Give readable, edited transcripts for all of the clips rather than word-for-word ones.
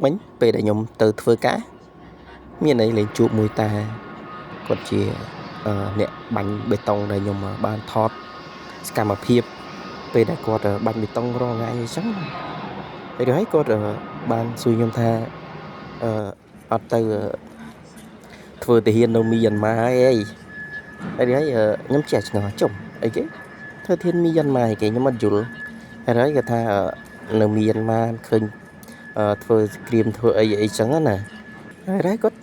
មិញពេលដែលខ្ញុំទៅធ្វើការមានអីលេងជួបមួយតាគាត់ជាអ្នកបាញ់បេតុងដែលខ្ញុំបានថតសកម្មភាពពេលដែលគាត់បាញ់បេតុងរាល់ថ្ងៃអញ្ចឹងហើយហើយគាត់បានសួរខ្ញុំថាអឺអត់ទៅធ្វើទាហាននៅមីយ៉ាន់ម៉ាអីហើយហើយខ្ញុំចេះឆ្ងល់ជុំអីគេធ្វើទាហានមីយ៉ាន់ម៉ាអីគេខ្ញុំអត់យល់ហើយហើយគាត់ថានៅមីយ៉ាន់ម៉ាឃើញធ្វើក្រៀមធ្វើអីអីចឹងណាហើយហើយគាត់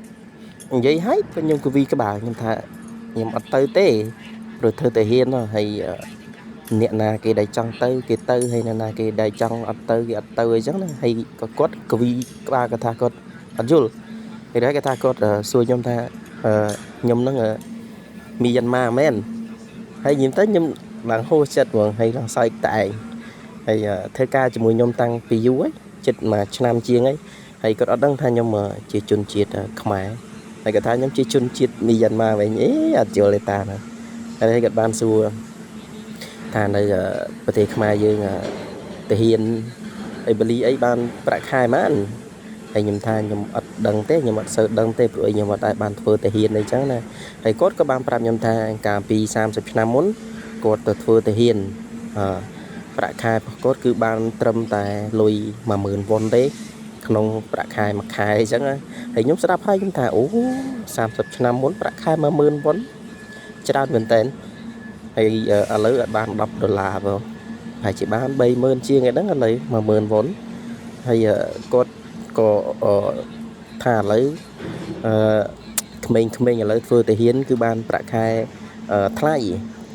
និយាយហើយក៏ខ្ញុំកវីក្បាលខ្ញុំថាខ្ញុំអត់ទៅទេព្រោះធ្វើទាហានហើយអ្នកណាគេដែលចង់ទៅគេទៅហើយអ្នកណាគេដែលចង់អត់ទៅគេអត់ទៅអីចឹងណាហើយក៏គាត់កវីក្បាលគាត់ថាគាត់អត់យល់ហើយហើយគាត់ថាគាត់សួរខ្ញុំថាខ្ញុំហ្នឹងមីយ៉ាន់ម៉ាមែនហើយខ្ញុំទៅខ្ញុំឡើងហួសចិត្តហ្មងហើយឡើងសើចតែឯងហើយធ្វើការជាមួយខ្ញុំតាំងពីយូរហើយចិត្តមួយឆ្នាំជាងហើយហើយគាត់អត់ដឹងថាខ្ញុំជាជនជាតិខ្មែរហើយគាត់ថាខ្ញុំជាជនជាតិមីយ៉ាន់ម៉ាវិញអេអត់យល់ទេតាណាហើយគាត់បានសួរថានៅប្រទេសខ្មែរយើងទាហានអីបលីអីបានប្រាក់ខែប៉ុន្មានហើយខ្ញុំថាខ្ញុំអត់ដឹងទេខ្ញុំអត់សូវដឹងទេព្រោះខ្ញុំអត់ដែលបានធ្វើទាហានអីចឹងណាហើយគាត់ក៏បានប្រាប់ខ្ញុំថាកាលពី30ឆ្នាំមុនគាត់ទៅធ្វើទាហានអឺប្រាក់ខែរបស់គាត់គឺបានត្រឹមតែលុយ10000វ៉ុនទេក្នុងប្រាក់ខែមួយខែអញ្ចឹងណាហើយខ្ញុំស្ដាប់ហើយខ្ញុំថាអូ30ឆ្នាំមុនប្រាក់ខែ10000វ៉ុនច្រើនមែនតើហើយឥឡូវអត់បាន10ដុល្លារបងហើយជាបាន30000ជាងឯហ្នឹងឥឡូវ10000វ៉ុនហើយគាត់ក៏ថាឥឡូវអឺក្មេងៗឥឡូវធ្វើទាហានគឺបានប្រាក់ខែថ្លៃ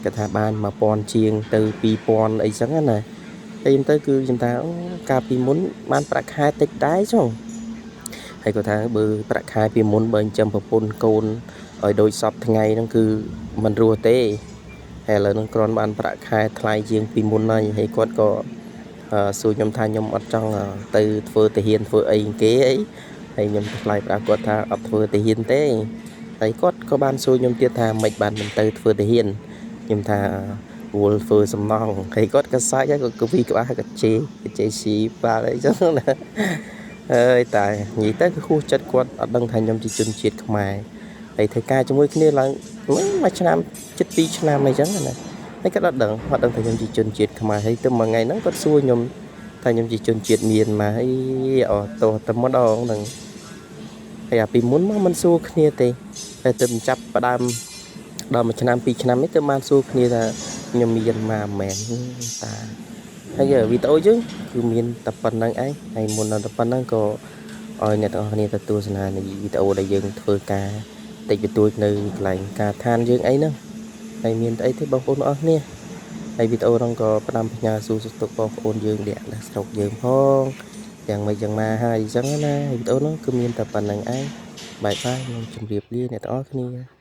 គាត់ថាបាន1000ជាងទៅ2000អីចឹងណាហើយខ្ញុំទៅគឺខ្ញុំថាអូកាលពីមុនបានប្រាក់ខែតិចដែរចុងហើយគាត់ថាបើប្រាក់ខែពីមុនបើចិញ្ចឹមប្រពន្ធកូនឲ្យដូចសពថ្ងៃហ្នឹងគឺមិនរស់ទេហើយឥឡូវហ្នឹងគ្រាន់បានប្រាក់ខែថ្លៃជាងពីមុនហើយហើយគាត់ក៏សួរខ្ញុំថាខ្ញុំអត់ចង់ទៅធ្វើទាហានធ្វើអីគេអីហើយខ្ញុំថ្លៃប្រាប់គាត់ថាអត់ធ្វើទាហានទេហើយគាត់ក៏បានសួរខ្ញុំទៀតថាមិនបានមិនទៅធ្វើទាហានខ្ញុំថាវល់ធ្វើសំណងហើយគាត់ក៏សើចហើយក៏កវីក្បាលក៏ជេរជេរស៊ីបាល់អីចឹងណាហើយតែនិយាយទៅគឺហួសចិត្តគាត់អត់ដឹងថាខ្ញុំជាជនជាតិខ្មែរហើយធ្វើការជាមួយគ្នាឡើងមួយឆ្នាំជិត2ឆ្នាំអីចឹងណាហើយគាត់អត់ដឹងថាខ្ញុំជាជនជាតិខ្មែរហើយទៅមួយថ្ងៃហ្នឹងគាត់សួរខ្ញុំថាខ្ញុំជាជនជាតិមៀនម៉ាអីអត់ទោះតែម្ដងហ្នឹងហើយអាពីមុនមកមិនសួរគ្នាទេតែទៅចាប់ផ្ដើមដល់មួយឆ្នាំពីរឆ្នាំនេះទៅបានសួរគ្នាថាខ្ញុំមានម៉ាមែនតាហើយវីដេអូយើងគឺមានតែប៉ុណ្្នឹងឯងហើយមុនដល់តែប៉ុណ្្នឹងក៏ឲ្យអ្នកទាំងអស់គ្នាទៅទស្សនានៃវីដេអូដែលយើងធ្វើការតិចបន្តួចនៅកន្លែងការឋានយើងអីហ្នឹងហើយមានតែអីទេបងប្អូនអស់គ្នាហើយវីដេអូហ្នឹងក៏ផ្ដាំផ្ញើសួរសុខទុក្ខបងប្អូនយើងអ្នកនៅស្រុកយើងផងយ៉ាងម៉េចយ៉ាងម៉ាហើយអញ្ចឹងណាវីដេអូហ្នឹងគឺមានតែប៉ុណ្្នឹងឯងបាយបាយខ្ញុំជម្រាបលាអ្នកទាំងអស់គ្នា។